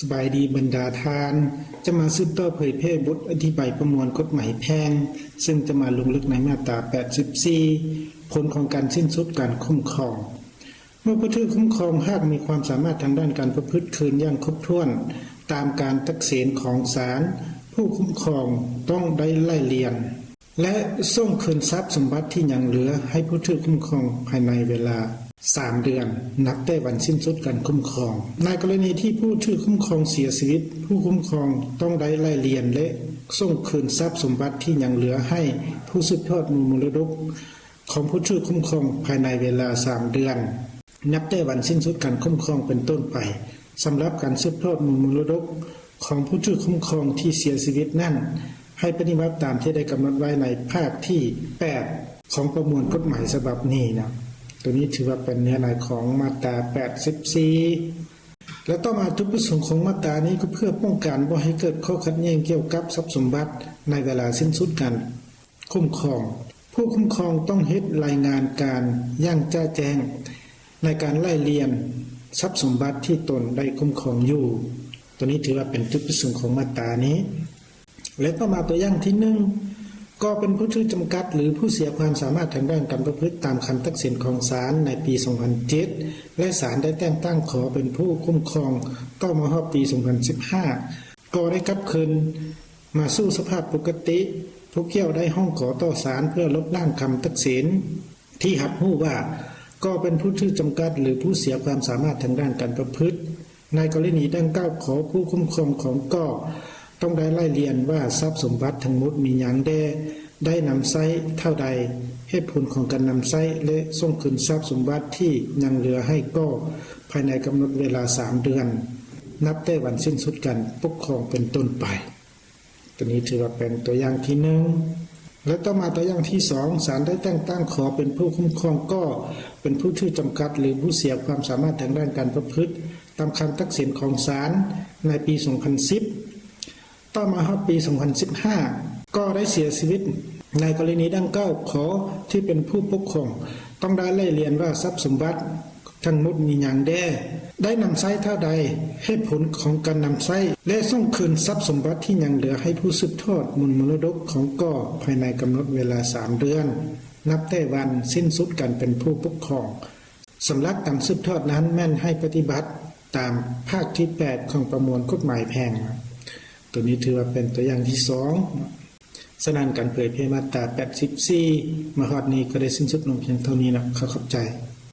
ສະບາຍດີບັນດາທ່ານ, ຈະມາສືບຕໍ່ເຜີຍແຜ່ບົດອະທິບາຍປະມວນກົດໝາຍແພ່ງ, ເຊິ່ງຈະມາລົງເລິກໃນມາດຕາແປດສິບສີ່ ຜົນຂອງການສິ້ນສຸດການຄຸ້ມຄອງ. ເມື່ອຜູ້ຖືກຄຸ້ມຄອງຫາກມີຄວາມສາມາດທາງດ້ານການປະພຶດຄືນຢ່າງຄົບຖ້ວນຕາມການຕັດສິນຂອງສານ, ຜູ້ຄຸ້ມຄອງຕ້ອງໄດ້ໄລ່ລຽນ ແລະ ສົ່ງຄືນຊັບສົມບັດທີ່ຍັງເຫຼືອໃຫ້ຜູ້ຖືກຄຸ້ມຄອງພາຍໃນເວລາສາມເດືອນ ນັບແຕ່ວັນສິ້ນສຸດການຄຸ້ມຄອງ. ໃນກໍລະນີທີ່ຜູ້ຖືກຄຸ້ມຄອງເສຍຊີວິດ, ຜູ້ຄຸ້ມຄອງຕ້ອງໄດ້ໄລ່ລຽນ ແລະ ສົ່ງຄືນຊັບສົມບັດທີ່ຍັງເຫຼືອໃຫ້ຜູ້ສືບທອດມູນມໍລະດົກຂອງຜູ້ຖືກຄຸ້ມຄອງພາຍໃນເວລາສາມເດືອນ ນັບແຕ່ວັນສິ້ນສຸດການຄຸ້ມຄອງເປັນຕົ້ນໄປ. ສຳລັບການສືບທອດມູນມໍລະດົກຂອງຜູ້ຖືກຄຸ້ມຄອງທີ່ເສຍຊີວິດນັ້ນ, ໃຫ້ປະຕິບັດຕາມທີ່ໄດ້ກຳນົດໄວ້ໃນພາກທີແປດຂອງປະມວນກົດໝາຍສະບັບນີ້ນະ. ໂຕນີ້ຖືວ່າເປັນເນື້ອໃນຂອງມາດຕາແປດສິບສີ່ ແລະ ຕໍ່ມາ ຈຸດປະສົງຂອງມາດຕານີ້ກໍເພື່ອປ້ອງກັນບໍ່ໃຫ້ເກີດຂໍ້ຂັດແຍ່ງກ່ຽວກັບຊັບສົມບັດໃນເວລາສິ້ນສຸດການຄຸ້ມຄອງ. ຜູ້ຄຸ້ມຄອງຕ້ອງເຮັດລາຍງານການຢ່າງຈະແຈ້ງໃນການໄລ່ລຽນຊັບສົມບັດທີ່ຕົນໄດ້ຄຸ້ມຄອງຢູ່. ໂຕນີ້ຖືວ່າເປັນຈຸດປະສົງຂອງມາດຕານີ້. ແລະ ຕໍ່ມາຕົວຢ່າງທີໜຶ່ງ ກໍເປັນຜູ້ຖືກຈຳກັດ ຫຼື ຜູ້ເສຍຄວາມສາມາດທາງດ້ານການປະພຶດຕາມຄຳຕັດສິນຂອງສານໃນປີສອງພັນເຈັດ ແລະ ສານໄດ້ແຕ່ງຕັ້ງຂໍເປັນຜູ້ຄຸ້ມຄອງຕໍ່ມາຮອດປີສອງພັນສິບຫ້າ ກໍໄດ້ກັບຄືນມາສູ່ສະພາບປົກກະຕິ. ຜູ້ກ່ຽວໄດ້ຮ້ອງຂໍຕໍ່ສານເພື່ອລົບລ້າງຄຳຕັດສິນ ທີ່ຮັບຮູ້ວ່າກໍເປັນຜູ້ຖືກຈຳກັດ ຫຼື ຜູ້ເສຍຄວາມສາມາດທາງດ້ານການປະພຶດ. ໃນກໍລະນີດັ່ງກ່າວ, ຂໍຜູ້ຄຸ້ມຄອງຂອງກໍຕ້ອງໄດ້ໄລ່ລຽນວ່າຊັບສົມບັດທັງໝົດມີຫຍັງແດ່, ໄດ້ນຳໃຊ້ເທົ່າໃດ, ເຫດຜົນຂອງການນຳໃຊ້ ແລະ ສົ່ງຄືນຊັບສົມບັດທີ່ຍັງເຫຼືອໃຫ້ກໍພາຍໃນກຳນົດເວລາສາມເດືອນ ນັບແຕ່ວັນສິ້ນສຸດການປົກຄອງເປັນຕົ້ນໄປ. ຕົວນີ້ຖືວ່າເປັນຕົວຢ່າງທີໜຶ່ງ ແລະ ຕໍ່ມາຕົວຢ່າງທີສອງ ສານໄດ້ແຕ່ງຕັ້ງຂໍເປັນຜູ້ຄຸ້ມຄອງກໍເປັນຜູ້ຖືກຈຳກັດ ຫຼື ຜູ້ເສຍຄວາມສາມາດທາງດ້ານການປະພຶດຕາມຄຳຕັດສິນຂອງສານໃນປີສອງພັນສິບ. ຕໍ່ມາຮອດປີສອງພັນສິບຫ້າ ກໍໄດ້ເສຍຊີວິດ. ໃນກໍລະນີດັ່ງກ່າວ, ຂໍທີ່ເປັນຜູ້ປົກຄອງຕ້ອງໄດ້ໄລ່ລຽນວ່າຊັບສົມບັດ ທັງໝົດມີຫຍັງແດ່, ໄດ້ນຳໃຊ້ເທົ່າໃດ, ເຫດຜົນຂອງການນຳໃຊ້ ແລະ ສົ່ງຄືນຊັບສົມບັດທີ່ຍັງເຫຼືອໃຫ້ຜູ້ສືບທອດມູນມໍລະດົກຂອງກໍພາຍໃນກຳນົດເວລາສາມເດືອນ ນັບແຕ່ວັນສິ້ນສຸດການເປັນຜູ້ປົກຄອງ. ສຳລັບການສືບທອດນັ້ນແມ່ນໃຫ້ປະຕິບັດຕາມພາກທີແປດຂອງປະມວນກົດໝາຍແພ່ງ. ໂຕນີ້ຖືວ່າເປັນຕົວຢ່າງທີສອງ. ສະນັ້ນ ການເຜີຍແຜ່ມາດຕາແປດສິບສີ່ ມາຮອດນີ້ກໍໄດ້ສິ້ນສຸດລົງພຽງເທົ່ານີ້ນະ. ຂໍຂອບໃຈ.